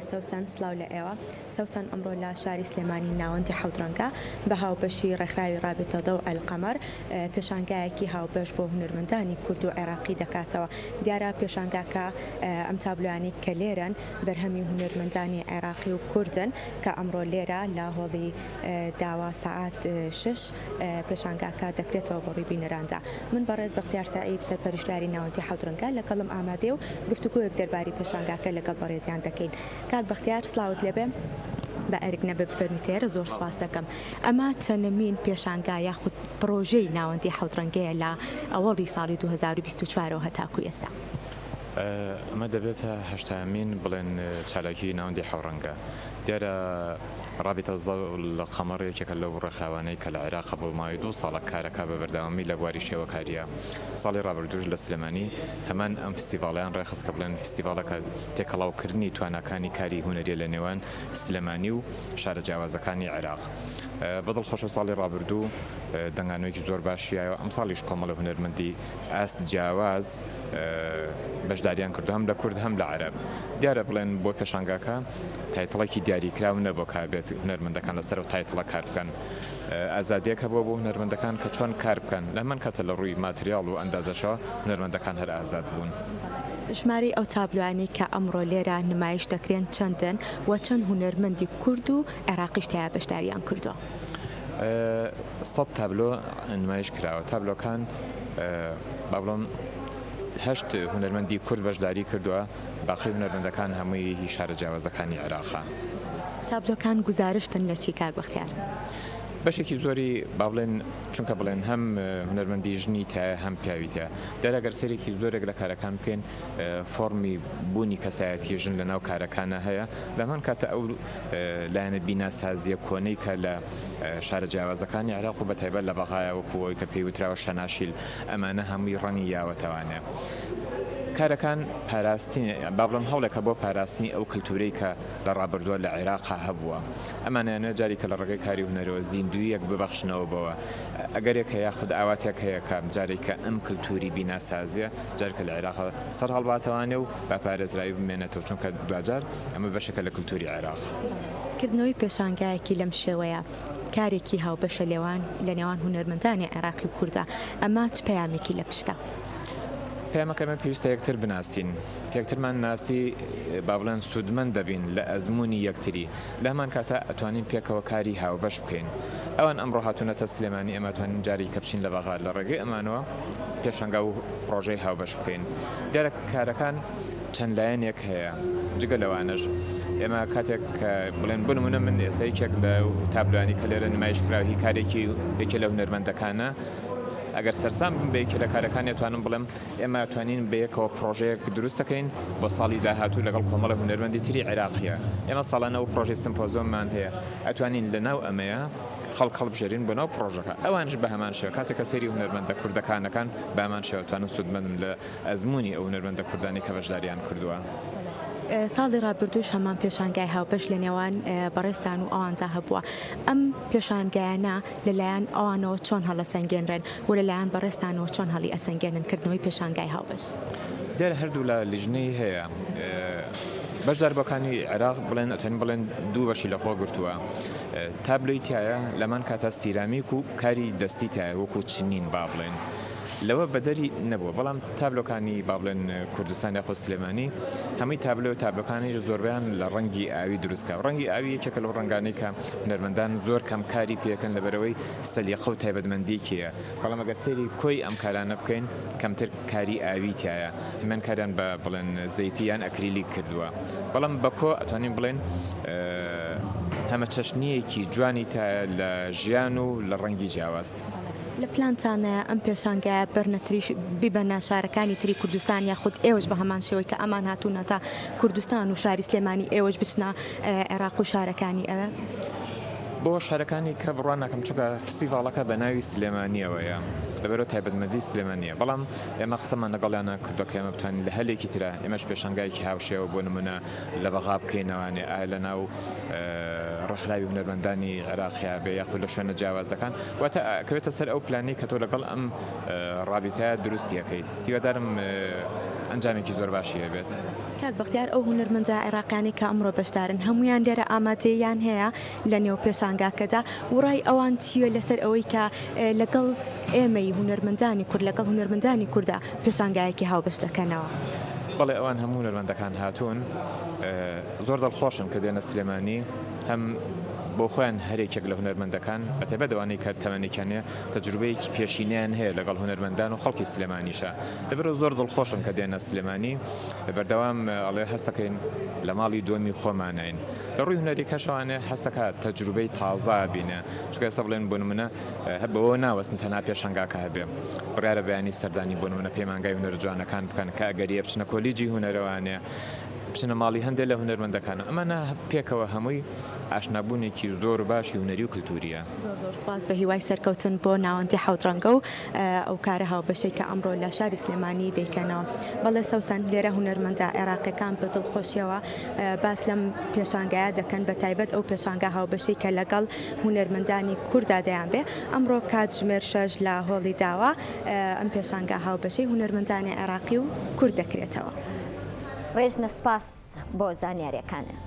سەوسەن سڵاو لە ئێوە. سەوسەن ئەمڕۆ لە شاری سلێمانی ناوەندی حەوت ڕەنگە بە هاوبەشی ڕێکخراوی ڕابیتە ضوء القمر پێشانگایەکی هاوبەش بۆ هونەرمەندانی کورد و عێراقی دەکاتەوە. دیارە پێشانگاکە ئەم تابلۆیانەی کە لێرەن بەرهەمی هونەرمەندانی عێراقی و کوردن کە ئەمڕۆ لێرە لە هۆڵی داوا سەعات شەش پێشانگاکە دەکرێتەوە بە ڕووی بینەراندا. من بەڕێز بەختیار سەعید سەرپەرشتیاری ناوەندی حەوت ڕەنگە لەگەڵم ئامادەیە و گفتوگۆیەک دەرباری پێشانگاکە لەگەڵ بەڕێزیان دەکەین. کاک بەختیار سڵاوت لێبێ. بە ئەرک نەبێ بفەرمووی تێرە زۆر سوپاس دەکەم. ئەمە چەنەمین پێشانگا یاخود پڕۆژەی ناوەندی حەوت ڕەنگەیە لە ئەوەڵی ساڵی 2024 ەوە هەتاکوو ئێستا؟ ئەمە دەبێتە هەشتامین بڵێن چالاکی ناوەندی حەوڕەنگە. دیارە ڕابیتە القەمەر یەکێکە لەو ڕێکخراوانەی کە لە عێراق بۆ ماوەی دوو ساڵە کارەکا بە بەردەوامی لە بواری شێوەکارییە. ساڵی ڕابردووش لە سلێمانی هەمان ئەم فستیڤاڵەیان ڕێکخست کە بڵێن فستیڤاڵەکە تێکەڵاوکردنی تواناکانی کاری هونەریە لە نێوان سلێمانی و شارە جیاوازەکانی عێراق. بە دڵخۆشەوە ساڵی ڕابردوو دەنگانەوەیەکی زۆر باشیایەوە ئەمساڵیش کۆمەڵە هونەرمەندی ئاست جیاواز بەشداریان کردو هەم لە کورد هەم لە عەرەب. دیارە بڵێن بۆ پێشانگاکە title ێکی دیاریکراو نەبووە کە بێت هونەرمەندەکان لەسەر ئەو title ە کار بکەن. ئازادیەک هەبووە بۆ هونەرمەندەکان کە چۆن کار بکەن، لە هەمان کاتە لە ڕووی ماتریاڵ و ئەندازەشەوە هونەرمەندەکان هەر ئازاد بوون. ژمارەی ئەو تابلۆیانەی کە ئەمڕۆ لێرە نمایش دەکرێن چەندن و چەند هونەرمەندی کورد و عێراقیش تیا بەشداریان کردووە؟ سەد تابلۆ نمایش کراوە، تابلۆکان با بڵێم هەشت هونەرمەندی کورد بەشداری کردووە، باقی هونەرمەندەکان هەمووی هی شارە جیاوازەکانی عێراقە. تابلۆکان گوزارشتن لە چی کاک بەختیار؟ بەشێکی زۆری با بڵێن چونکە بڵێن هەم هونەرمەندی ژنی تایە هەم پیاوی تایە دیارە گەر سەیرێکی زۆرێک لە کارەکان بکەین فۆڕمی بوونی کەسایەتی ژن لە ناو کارەکانە هەیە لە هەمان کاتە ئەو لایەنە بیناسازیە کۆنەی کە لە شارە جیاوازەکانی عێراق و بەتایبەت لە بەغایە وەکو ئەوەی کە پێی وتراوە شەناشیل ئەمانە هەمووی ڕەنگی یاوەتەوانێ. کارەکان پاراستنی با بڵێم هەوڵێکە بۆ پاراستنی ئەو کلتورەی کە لە ڕابردووە لە عێراقا هەبووە. ئەمانەیانەوێت جاری کە لە ڕێگەی کاری هونەرەوە زیندوویەک ببەخشنەوە بەوە. ئەگەرێک هەیە یاخود ئاواتێک هەیە کە جارێک کە ئەم کلتوری بیناسازیە جارێکە لە عێراقا سەر هەڵباتەوانێ و بە پارێزراوی بمێنێتەوە چونکە دواجار ئەمە بەشێکە لە کلتوری عێراق. کردنەوەی پێشانگایەکی لەم شێوەیە کارێکی هاوبەشە لێوان لە نێوان هونەرمەندانی عێراقی و کوردا، ئەمە چ پەیامێکی لە پشتە؟ پەیامەکە ئێمە پێویستە یەکتر بناسین، کە یەکترمان ناسی با بڵێن سوودمەند دەبین لە ئەزموونی یەکتری، لە هەمان کاتا ئەتوانین پێکەوە کاری هاوبەش بکەین. ئەوان ئەمڕۆ هاتوونەتە سلێمانی ئێمە ئەتوانین جارێکی کە بچین لە بەغا لە ڕێگەی ئەمانەوە پێشانگا و پڕۆژەی هاوبەش بکەین. دیارە کارەکان چەند لایەنێک هەیە جگە لەوانەش ئێمە کاتێک کە بڵێن بۆ نمونە من ئێستا یەکێک لە تابلۆیانی کە لێرە نمایش کراوە هی کارێکی یەکێ لە هونەرمەندەکانە ئەگەر سەرسام بم بە یەکێ لە کارەکانی ئەتوانم بڵێم ئێمە ئەتوانین بەیەکەوە پڕۆژەیەک دروست دەکەین بۆ ساڵی داهاتوو لەگەڵ کۆمەڵە هونەرمەندی تری عێراقیە ئێمە ساڵانە ئەو پڕۆژەی سمپۆزۆممان هەیە ئەتوانین لەناو ئەمەیە خەڵک هەڵبژێرین بۆ ناو پڕۆژەکە ئەوانیش بە هەمان شێوە کاتێک کە سەیری هونەرمەندە کوردەکانەکان بە هەمان شێوە توانن سوودمەندن لە ئەزموونی ئەو هونەرمەندە کوردانەی کە بەشداریان کردووە. ساڵی ڕابردووش هەمان پێشانگای هاوبەش لە نێوان بەڕێزتان و ئەواندا هەبووە ئەم پێشانگایانە لەلایەن ئەوانەوە چۆن هەڵەسەنگێنرێن و لەلایەن بەڕێزتانەوە چۆن هەڵی ئەسەنگێنن کردنەوەی پێشانگای هاوبەش؟ دیارە هەردوولا لیژنەی هەیە بەشداربووەکانی عێراق بڵێن ئەتوانین بڵێن دوو بەشی لەخۆ گرتووە تابلۆی تایە لەمان کاتا سیرامیک و کاری دەستی تایە وەکو چنین با بڵێن لەوە بەدەری نەبووە بەڵام تابلۆکانی با بڵێن کوردستان یاخود سلێمانی هەمووی تابلۆ تابلۆکانی زۆربیان لە ڕەنگی ئاوی دروستکە ڕەنگی ئاوی یەکێکە لەو ڕەنگانەی کە هونەرمەندان زۆر کەم کاری پێکەن لەبەرەوەی سەلیقە و تایبەتمەندیەکیە بەڵام ئەگەر سەیری کۆی ئەم کارانە بکەین کەمتر کاری ئاوی تایە هەمان کاریان بە بڵێن زەیتی یان ئەکریلیک کردووە بەڵام بە کۆ ئەتوانین بڵێن هەمەچەشنیەکی جوانی تایە لە ژیان و لە ڕەنگی جیاواز. لە پلانتانایە ئەم پێشانگایە بەرنە تریش بیبەنە شارەکانی تری کوردستان یاخود ئێوەش بە هەمان شێوەی کە ئەمان هاتوونەتە کوردستان و شاری سلێمانی ئێوەش بچنە عێراق و شارەکانی ئەوێ؟ بۆ شارەکانی کە بڕوا ناکەم چونکە فستیڤاڵەکە بە ناوی سلێمانیەوەیە لەبەرئەوە تایبەتمەندی سلێمانیە بەڵام ئێمە قسەمان لەگەڵیانە کردوە کە ئێمە بتوانین لە هەلێکی ترا ئێمەش پێشانگایەکی هاوشێوە بۆ نمونە لە بەغا بکەینەوانێ ئایا لە ناو ڕێکخراوی هونەرمەندانی عێراقیا بێ یاخود لە شوێنە جیاوازەکان واتە ئەکەوێتە سەر ئەو پلانەی کە تۆ لەگەڵ ئەم ڕابیتەیە دروستی ئەکەیت هیوادارم ئەنجامێکی زۆر باشی هەبێت. کاک بەختیار ئەو هونەرمەندە عێراقیانەی کە ئەمڕۆ بەشدارن هەموویان لێرە ئامادەییان هەیە لە نێو پێشانگاکەدا و ڕای ئەوان چییە لەسەر ئەوەی کە لەگەڵ ئێمەی هونەرمەندانی کورد لەگەڵ هونەرمەندانی کوردا پێشانگایەکی هاوبەش دەکەنەوە؟ بەڵێ ئەوان هەموو هونەرمەندەکان هاتوون زۆر دڵخۆشن کە دێنە سلێمانی هەم بۆ خۆیان هەرێکێک لە هونەرمەندەکان بەتایبەت ئەوانەی کە تەمەنێکیان هەیە تەجروبەیەکی پێشینەیان هەیە لەگەڵ هونەرمەندان و خەڵکی سلێمانیشە لەبەرئەوە زۆر دڵخۆشن کە دێنە سلێمانی بەردەوام ئەڵێ هەستەکەین لە ماڵی دووەمی خۆمانین لە ڕووی هونەری کەشەوانێ هەستەکە تەجروبەی تازە بینێ چونکە ئێستا بڵێن بۆ نمونە هەر بەوە ناوەستن تەنها پێشانگاکە هەبێ بڕیارە بەیانی سەردانی بۆ نمونە پەیمانگای هونەرە جوانەکان بکەن کە ئەگەریە بچنە کۆلیجی هونەرەوانێ بچنە ماڵی هەندێک لە هونەرمەندەکان ئەمانە پێکەوە هەمووی ئاشنابوونێکی زۆر باشی هونەری و کلتوریە. زۆر زۆر سوپاس بەهیوای سەرکەوتن بۆ ناوەندی حەوت ڕەنگە و ئەو کارە هاوبەشەی کە ئەمڕۆ لە شاری سلێمانی دەیکەنەوە. بەڵێ سەوسەن، لێرە هونەرمەندە عێراقیەکان بە دڵخۆشیەوە باس لەم پێشانگایە دەکەن، بە تایبەت ئەو پێشانگا هاوبەشەی کە لەگەڵ هونەرمەندانی کوردا دەیانبێ. ئەمڕۆ کاتژمێر شەش لە هۆڵی داوا ئەم پێشانگا هاوبەشەی هونەرمەندانی عێراقی و کورد دەکرێتەوە. ڕێزنە سوپاس بۆ زانیاریەکانت.